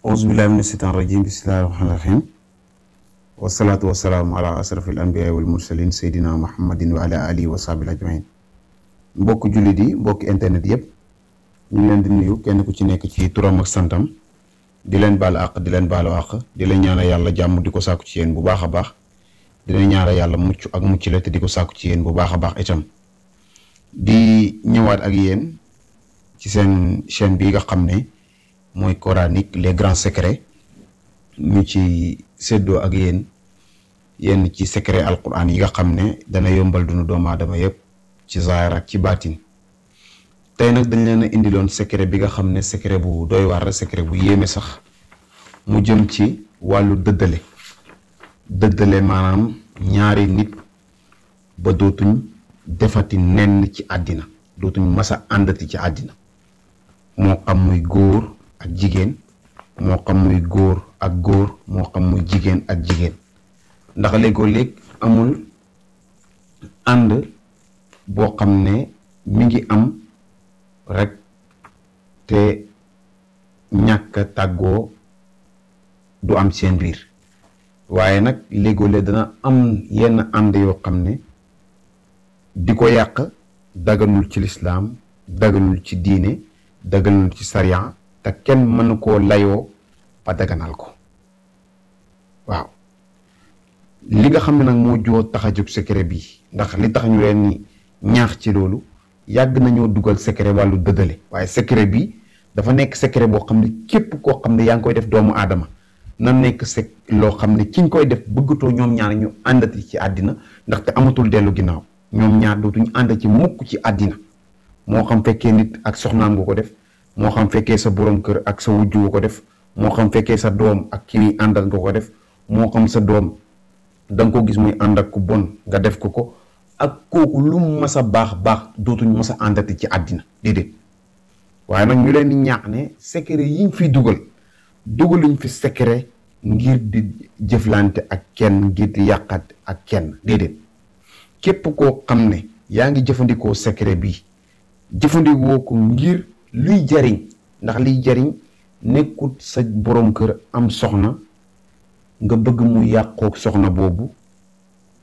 auzu billahi mina shaytaani rajim bismillahi rahmaani rahim wasalaatu wasalaamu ala asrafil anbiyaa wal mursalin seydina muhammadin wa ala alihi wa sahbihi ajmain mbokk jullit yi mbokk internet yëpp ñu ngi leen di nuyu kenn ku ci nekk ci turam ak santam di leen baal àq di leen baalu àq di leen ñaanal yàlla jàmm di ko sàkku ci yéen bu baax a baax di leen ñaanal yàlla mucc ak mucc la te di ko sàkku ci yéen bu baax a baax itam di ñëwaat ak yéen ci seen chaîne bi nga xam ne mooy coranique les grands secrets ñu ci séddoo ak yéen yenn ci secret alquran yi nga xam ne dana yombal dunu doomu aadama yëpp ci zaahir ak ci baatin tey nag dañ leen a indiloon secret bi nga xam ne secret bu doy waar secret bu yéeme sax mu jëm ci wàllu dëddale maanaam ñaari nit ba dootuñ defati nenn ci àddina dootuñ masa àndati ci àddina moo xam muy góor ak jigéen moo xam muy góor ak góor moo xam muy jigéen ak jigéen ndax léegoo-léeg amul ànd boo xam ne mi ngi am rek te ñàkk tàggoo du am seen biir waaye nag léegoo-léeg dana am yenn ànd yoo xam ne di ko yàq daganul ci lislaam daganul ci diine daganul ci sariya te kenn mënu koo layoo ba daganal ko waaw li nga xam ne nag moo joo tax a jóg secret bi ndax li tax ñu leen ni ñaax ci loolu yàgg nañoo dugal secret wàllu dëddale waaye secret bi dafa nekk secret boo xam ne képp koo xam ne yaa ngi koy def doomu aadama na nekk loo xam ne ki ñu koy def bëggatoo ñoom ñaar ñu àndati ci àddina ndaxte amatul dellu ginnaaw ñoom ñaar dootuñu ànd ci mukk ci àddina moo xam fekkee nit ak soxnaam nga ko def moo xam fekkee sa borom kër ak sa wujju nga ko def moo xam fekkee sa doom ak ki muy àndal nga ko def moo xam sa doom da nga ko gis muy ànd ak ku bon nga def ko ak kooku lu mu mas a baax dootuñu mas a àndati ci àddina déedéet waaye nag ñu leen di ñaax ne secret yi ñu fiy dugaluñ fi secret ngir di jëflante ak kenn ngir di yàqat ak kenn déedéet képp koo xam ne yaa ngi jëfandikoo secret bi jëfandikoo ko ngir luy jariñ ndax liy jariñ nekkut sa borom kër am soxna nga bëgg mu yàqook soxna boobu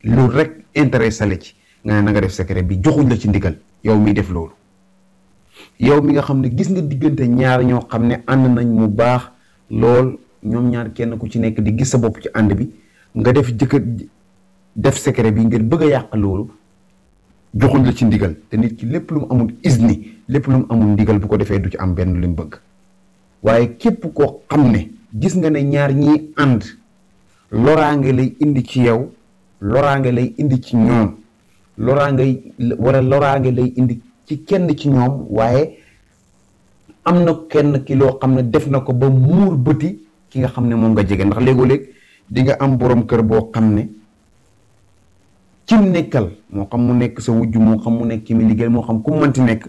loolu rek intéressé la ci nga ne na nga def secret bi joxuñ la ci ndigal yow miy def loolu yow mi nga xam ne gis nga diggante ñaar ñoo xam ne ànd nañ mu baax lool ñoom ñaar kenn ku ci nekk di gis sa bopp ci ànd bi nga def secret bi ngir bëgg a yàq loolu joxuñ la ci ndigal te nit ki lépp lu mu amul isni lépp lu mu amul ndigal bu ko defee du ci am benn lu mu bëgg waaye képp koo xam ne gis nga ne ñaar ñiy ànd loraange lay indi ci yow loraange lay indi ci ñoom loraange lay indi ci kenn ci ñoom waaye am na kenn ki loo xam ne def na ko ba muur bëti ki nga xam ne moom nga jege ndax léegoo-léeg di nga am borom kër boo xam ne cim nekkal moo xam mu nekk sa wujju moo xam mu nekk ki mu liggéey moo xam ku mu mënti nekk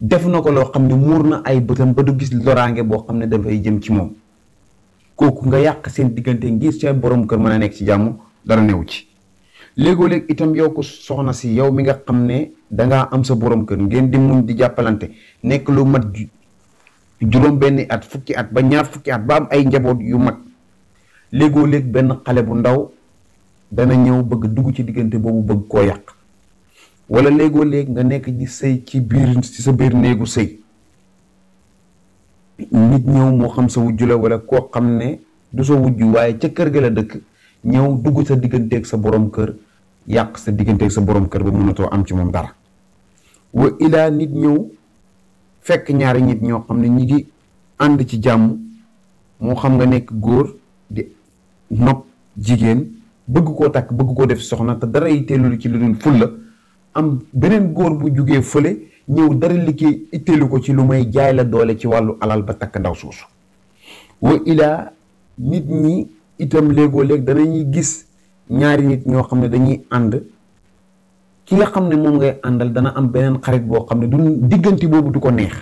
def na ko loo xam ne muur na ay bëtam ba du gis loraange boo xam ne dafay jëm ci moom kooku nga yàq seen diggante ngir seen borom kër mën a nekk ci jàmm dara newu ci léegoo-léeg itam yow ko soxna si yow mi nga xam ne dangaa am sa borom kër ngeen di muñ di jàppalante nekk lu mat juróom benn at fukki at ba ñaar fukki at ba am ay njaboot yu mag léegoo-léeg benn xale bu ndaw dana ñëw bëgg dugg ci diggante boobu bëgg koo yàq wala léegoo-léeg nga nekk di sëy ci sa biir néegu sëy nit ñëw moo xam sa wujju la wala koo xam ne du sa wujju waaye ca kër ga la dëkk ñëw dugg sa digganteeg sa borom kër yàq sa digganteeg sa borom kër ba mënatoo am ci moom dara wa ilaa nit ñëw fekk ñaari nit ñoo xam ne ñi ngi ànd ci jàmm moo xam nga nekk góor di nopp jigéen bëgg koo takk bëgg koo def soxna te dara itteelu ci lu dul fulla am beneen góor bu jugee fële ñëw dara liggéey itteelu ko ci lu may jaay la doole ci wàllu alal ba takk ndaw soosu wa ilaa nit ñi itam léegoo-léeg danañuy gis ñaari nit ñoo xam ne dañuy ànd ki nga xam ne moom ngay àndal dana am beneen xarit boo xam ne du diggante boobu du ko neex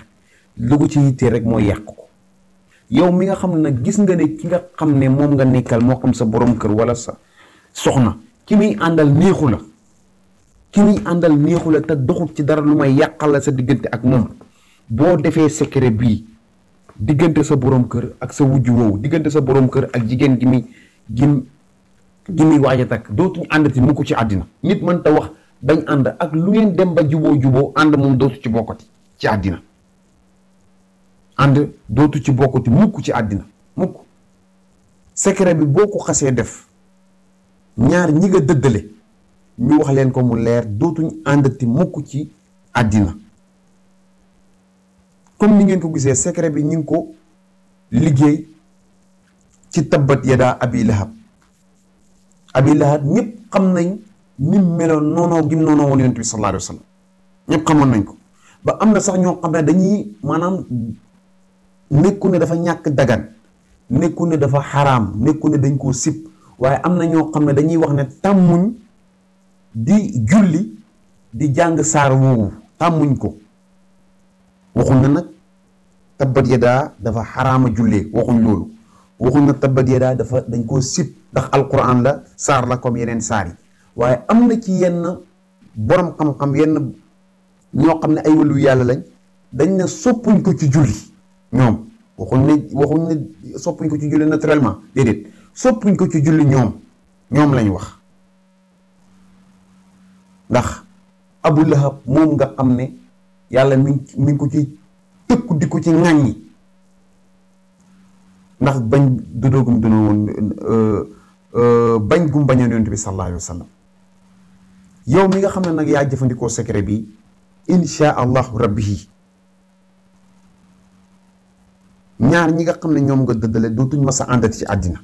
lu ko ci yittee rek mooy yàq ko yow mi nga xam ne nag gis nga ne ki nga xam ne moom nga nekkal moo xam sa borom kër wala sa soxna ki muy àndal neexu la te doxut ci dara lu may yàqal la sa diggante ak moom boo defee secret bii diggante sa borom kër ak sa wujju woowu, diggante sa borom kër ak jigéen gi muy waaj a takk dootuñu àndati mukk ci àddina. nit mën ta wax bañ ànd ak lu ngeen dem ba juboo ànd moom dootu ci bokkati ci àddina. ànd dootu ci bokkati mukk ci àddina mukk. secret bi boo ko xasee def ñaar ñi nga dëddale ñu wax leen ko mu leer dootuñ àndati mukk ci àddina. comme ni ngeen ko gisee secret bi ñu ngi ko liggéey ci tabbat yadaa abi lahab. abi lahab ñëpp xam nañ ni meloon noonoo gi noonoo woon yonent bi sallallahu alayhi wa sallam ñëpp xamoon nañ ko ba am na sax ñoo xam ne dañuy maanaam nekku ne dafa ñàkk dagan, nekku ne dafa xaraam, nekku ne dañ koo sib, waaye am na ñoo xam ne dañuy wax ne tàmmuñ di julli di jàng saar woowu, tàmmuñ ko. waxuñ na nag tabbat yadaa dafa xaraama jullee, waxuñ loolu. waxuñ na tabbat yadaa dañ koo sib ndax alquran la, saar la comme yeneen saar yi. waaye am na ci yenn borom xam-xam yenn ñoo xam ne ay wàllu yàlla lañ dañ ne soppuñ ko ci julli. ñoom waxuñ ne soppuñ ko ci julli naturellement, déedéet soppuñ ko ci julli ñoom lañ wax. ndax Abu Lahab moom nga xam ne yàlla mi ngi ko ci tëkku di ko ci ŋàññi ndax bañ dudoogum duna woon bañ gum bañoon yonent bi sallallahu alayhi wa sallam. yow mi nga xam ne nag yaa jëfandikoo secret bi insha allahu rabbi ñaar ñi nga xam ne ñoom nga dëddale dootuñ mas a àndati ci àddina.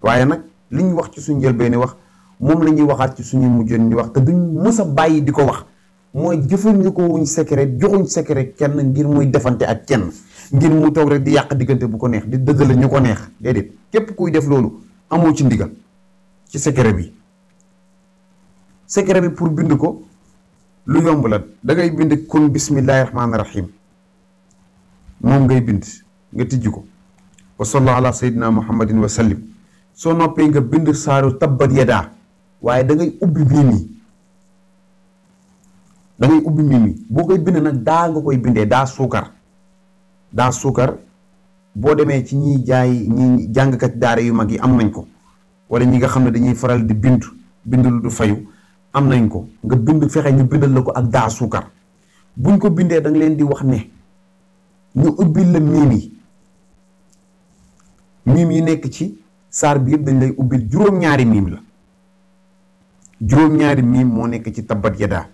waaye nag li ñu wax ci suñu njëlbéen wax moom la ñuy waxaat ci suñu mujjoon di wax te duñ mës a bàyyi di ko wax, mooy jëfandikoo wuñ secret, joxuñ secret kenn ngir muy defante ak kenn, ngir mu toog rek di yàq diggante bu ko neex, di dëddale ñu ko neex, déedéet. képp kuy def loolu amoo ci ndigal ci secret bi. secret bi pour bind ko lu yomb la, da ngay bind kun bismillahi rahmaani rahim, moom ngay bind nga tijji ko wa sallallahu ala sayyidina muhammadin wa sallim. soo noppee nga bind saaru tabbat yadaa, waaye da ngay ubbi miim yi, da ngay ubbi miim yi. boo koy bind nag daa nga koy bindee daa suukar boo demee ci ñiy jaay ñi jàngkat daara yu mag yi am nañ ko, wala ñi nga xam ne dañuy faral di bind lu du fayu am nañ ko. nga bind fexe ñu bindal la ko ak daa suukar. buñ ko bindee da nga leen di wax ne ñu ubbil la miim yi nekk ci saar bi yëpp dañ lay ubbil juróom-ñaari miim la. juróom-ñaari miim moo nekk ci tabbat yadaa.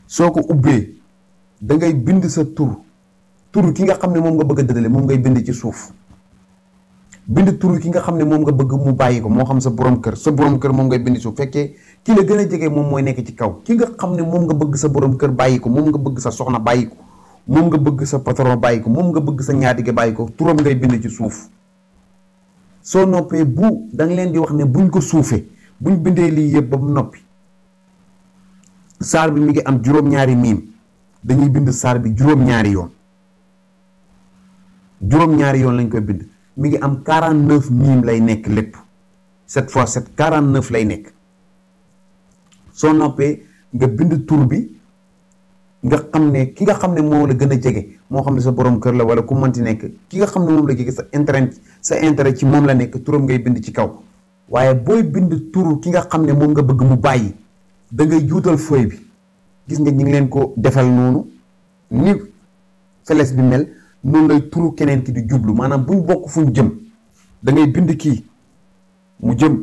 soo ko ubbee da ngay bind sa tur ki nga xam ne moom nga bëgg a dëddale moom ngay bind ci suuf. bind tur ki nga xam ne moom nga bëgg mu bàyyi ko, moo xam sa borom kër moom ngay bind ci suuf. fekkee ki la gën a jege moom mooy nekk ci kaw. ki nga xam ne moom nga bëgg sa borom kër bàyyi ko, moom nga bëgg sa soxna bàyyi ko, moom nga bëgg sa patron bàyyi ko, moom nga bëgg sa ñaatige bàyyi ko, turam ngay bind ci suuf. soo noppee da nga leen di wax ne buñ ko suufee, buñ bindee lii yëpp ba mu noppi, saar bi mi ngi am juróom-ñaari miim, dañuy bind saar bi juróom-ñaari yoon. juróom-ñaari yoon lañ koy bind. mi ngi am 49 miim lay nekk lépp. 7 fois 7 49 lay nekk. soo noppee nga bind tur bi nga xam ne ki nga xam ne moo la gën a jege, moo xam ne sa borom kër la wala ku manti nekk, ki nga xam ne moom la jege sa intérêt ci moom la nekk, turam ngay bind ci kaw. waaye booy bind turu ki nga xam ne moom nga bëgg mu bàyyi, da ngay juutal feuille bi. gis nga ñi ngi leen ko defal noonu ni feles bi mel, noonu lay turu keneen ki di jublu. maanaam buñ bokk fuñ jëm, da ngay bind kii mu jëm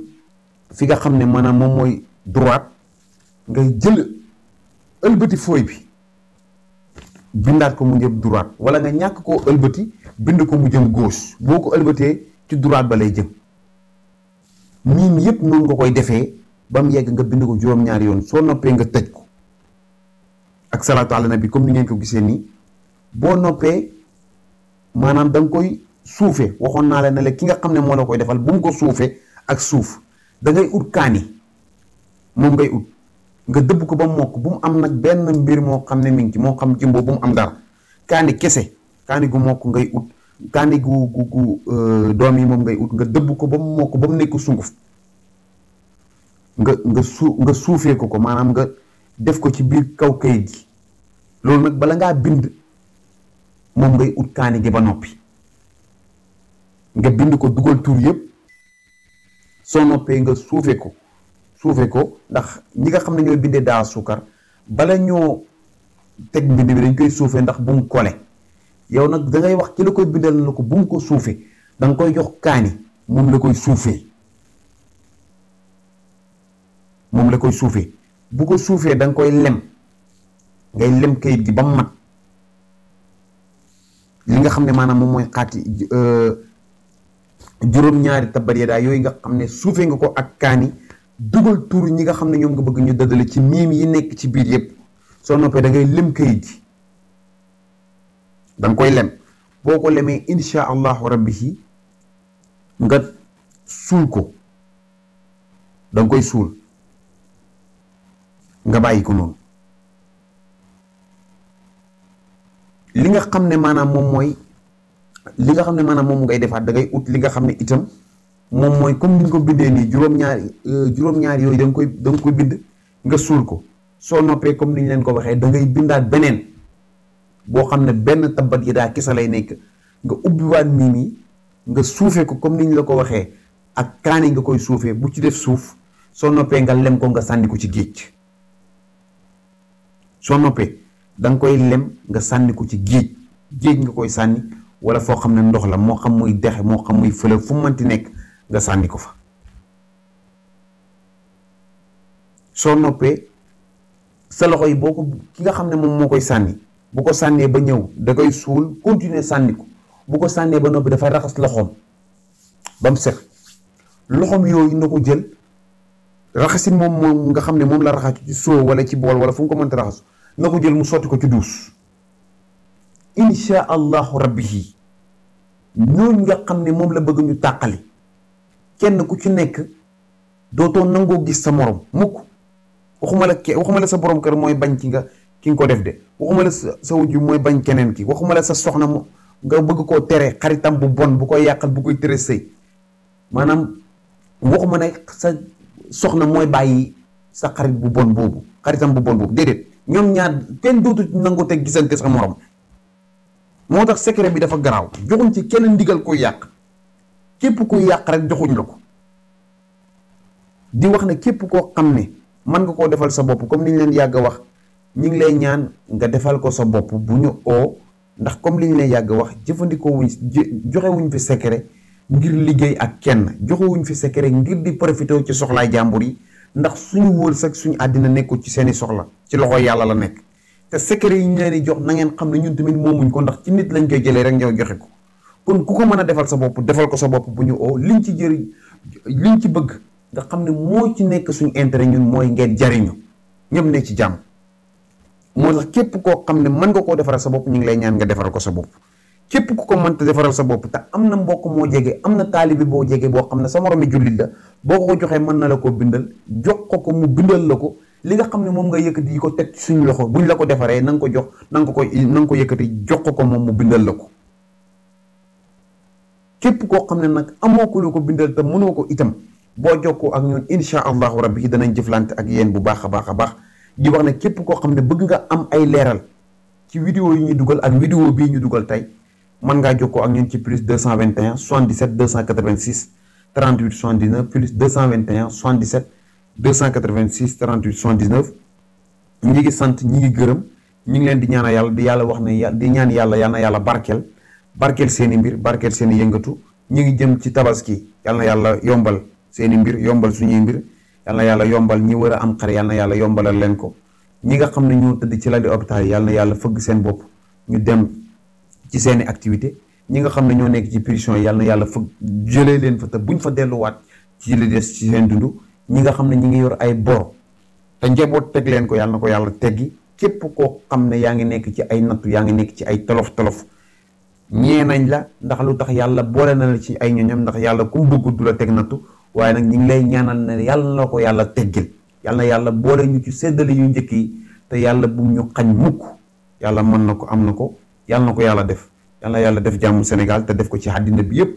fi nga xam ne maanaam moom mooy droite, ngay jël ëlbati feuille bi bindaat ko mu jëm droite, wala nga ñàkk koo ëlbati bind ko mu jëm gauche. boo ko ëlbatee ci droite ba lay jëm. miim yëpp noonu nga koy defee ba mu yegg nga bind ko juróom-ñaari yoon. soo noppee nga tëj ko ak salaatu ala nabi comme ni ngeen ko gisee nii. boo noppee maanaam da nga koy suufe. waxoon naa la ne la ki nga xam ne moo la koy defal bu mu ko suufe ak suuf. da ngay ut kaani, moom ngay ut nga dëbb ko ba mokk, bu mu am nag benn mbir moo xam ne mi ngi ci, moo xam jimbo bu mu am dara. kaani kese, kaani gu mokk ngay ut. kaani gu doom yi moom ngay ut nga dëbb ko ba mu mokk ba mu nekk sunguf. nga suufee ko maanaam nga def ko ci biir kaw kayit gi. loolu nag bala ngaa bind moom moom ngay ut kaani gi ba noppi nga bind ko dugal tur yëpp soo noppee nga suufe ko ndax ñi nga xam ne ñooy bindee daa sukar bala ñoo teg mbind bi dañ koy suufe ndax bu mu kole yow nag da ngay wax ci la koy bindal na ko bu mu ko suufe da nga koy jox kaani moom la koy suufee bu ko suufee da nga koy lem ngay lem kayit gi ba mu mat li nga xam ne maanaam moom mooy xaati juróom-ñaari tabbat yadaa yooyu nga xam ne suufee nga ko ak kaani dugal tur ñi nga xam ne ñoom nga bëgg ñu dëddale ci miim yi nekk ci biir yépp soo noppee da ngay lem kayit gi da nga koy lem boo ko lemee insha allahu rabbi nga suul ko da nga koy suul nga bàyyi ko noonu li nga xam ne maanaam moom ngay defaat da ngay ut li nga xam ne itam moom mooy comme ni nga ko bindee nii juróom-ñaari yooyu da nga koy bind nga suul ko soo noppee comme ni ñu leen ko waxee da ngay bindaat beneen boo xam ne benn tabbat yadaa kese lay nekk nga ubbiwaat mii mi nga suufee ko comme ni ñu la ko waxee ak kaani nga koy suufee bu ci def suuf soo noppee nga lem ko nga sànni ko ci géej soo noppee da nga koy lem nga sànni ko ci géej nga koy sànni wala foo xam ne ndox la moo xam muy dexe moo xam muy fële fu mu mënti nekk nga sànni ko fa soo noppee sa loxo yi boo ko ki nga xam ne moom moo koy sànni bu ko sànnee ba ñëw da koy suul continuer sànni ko bu ko sànnee ba noppi dafay raxas loxoom ba mu set loxoom yooyu na ko jël raxasin moom nga xam ne moom la raxas ci soo wala ci bool wala fu mu ko mënta raxas na ko jël mu sotti ko ci duus insha allahu rabbi ñooñu nga xam ne moom la bëgg ñu tàqali kenn ku ci nekk dootoo nangoo gis sa morom mukk waxuma la sa borom kër mooy bañ ki nga ko def de waxuma la sa wujju mooy bañ keneen ki waxuma la sa soxna nga bëgg koo tere xaritam bu bon bu koy yàqal bu koy tere sëy maanaam waxuma ne sa soxna mooy bàyyi sa xarit bu bon boobu xaritam bu bon boobu déedéet ñoom ñaar kenn dootu nangoo teg gisante sa morom moo tax secret bi dafa garaaw joxuñ ci kenn ndigal koy yàq képp kuy yàq rek joxuñ la ko di wax ne képp koo xam ne mën nga koo defal sa bopp comme ni ñu leen yàgg a wax ñi ngi lay ñaan nga defal ko sa bopp bu ñu oo ndax comme li ñu leen yàgg a wax jëfandikoo wuñ joxewuñ fi secret ngir liggéey ak kenn joxewuñ fi secret ngir di profité ci soxlaay jàmbur yi ndax suñu wërsëg suñu àddina nekkul ci seeni soxla ci loxo yàlla la nekk te secret yi ñu leen di jox na ngeen xam ne ñun tamit moomuñ ko ndax ci nit lañ koy jëlee rek ñëw joxe ko kon ku ko mën a defal sa bopp defal ko sa bopp bu ñu oo liñ ci bëgg nga xam ne moo ci nekk suñu intérêt ñun mooy ngeen jariñu ñëpp nekk ci jàmm moo tax képp koo xam ne mën nga koo defaral sa bopp ñu ngi lay ñaan nga defaral ko sa bopp képp ku ko mënta defaral sa bopp te am na mbokk moo jege am na taalibi boo jege boo xam ne sa moromi jullit la boo ko joxee mën na la koo bindal jox ko mu bindal la ko li nga xam ne moom nga yëkkati yi ko teg suñu loxo buñ la ko defaree na nga ko jox na nga ko yëkkati jox ko moom mu bindal la ko képp koo xam ne nag amoo ko lu ko bindal te mënoo ko itam boo jokkoo ak ñun insha allahu rabbi danañ jëflante ak yéen bu baax a baax a baax di wax ne képp koo xam ne bëgg nga am ay leeral ci vidéo yi ñu dugal ak vidéo bii ñu dugal tey mën ngaa jokkoo ak ñun ci plus 221 77 286 38 79 plus 221 77 286 38 79 ñi ngi sant ñi ngi gërëm ñu ngi leen di ñaanal yàlla di yàlla wax ne di ñaan yàlla yal na yàlla barkeel seen i mbir barkeel seen i yëngatu ñu ngi jëm ci tabaski yal na yàlla yombal seen i mbir yombal suñuy mbir yal na yàlla yombal ñi war a am xar yal na yàlla yombalal leen ko ñi nga xam ne ñoo tëdd ci lali hôpital yi yal na yàlla fëgg seen bopp ñu dem ci seeni activité ñi nga xam ne ñoo nekk ci prison yi yal na yàlla fëgg jëlee leen fa te buñ fa delluwaat ci li des ci seen dund ñi nga xam ne ñi ngi yor ay bor te njaboot teg leen ko yal na ko yàlla teggi képp koo xam ne yaa ngi nekk ci ay nattu yaa ngi nekk ci ay tolof ñee nañ la ndax lu tax yàlla boole na la ci ay ñoñam ndax yàlla ku mu bëgg du la teg nattu waaye nag ñi ngi lay ñaanal ne yàlla na ko yàlla teggil yàlla na yàlla boole ñu ci séddale yu njëkk yi te yàlla bu ñu xañ mukk yàlla mën na ko am na ko yàlla na ko yàlla def yàlla na yàlla def jàmm Sénégal te def ko ci àddina bi yëpp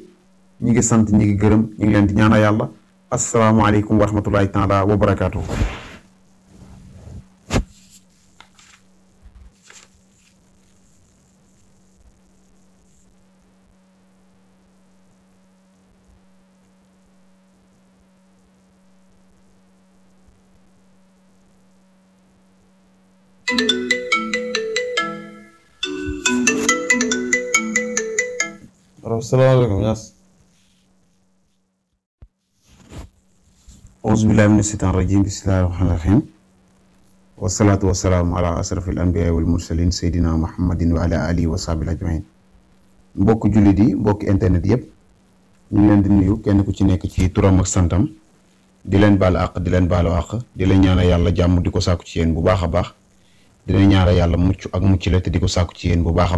ñi ngi sant ñi ngi gërëm ñi ngi leen di ñaanal yàlla asalaamaaleykum wa rahmatullahi taala wa barakaatu. salaamaaleykum Yaas. auzu billaahi mina shaytaani rajiim bismillaahi rahmaani rahiim. wasalaatu wasalaamu ala asrafil anbiyaa wal mursaliin seydina muhammadin wa ala alihi wa sahbihi ajmain. mbokk jullit yi mbokk internet yëpp ñu ngi leen di nuyu kenn ku ci nekk ci turam ak santam di leen baal àq di leen baalu àq di leen ñaanal yàlla jàmm di ko sàkku ci yéen bu baax a baax di leen ñaanal yàlla mucc ak mucc la te di ko sàkku ci yéen bu baax a baax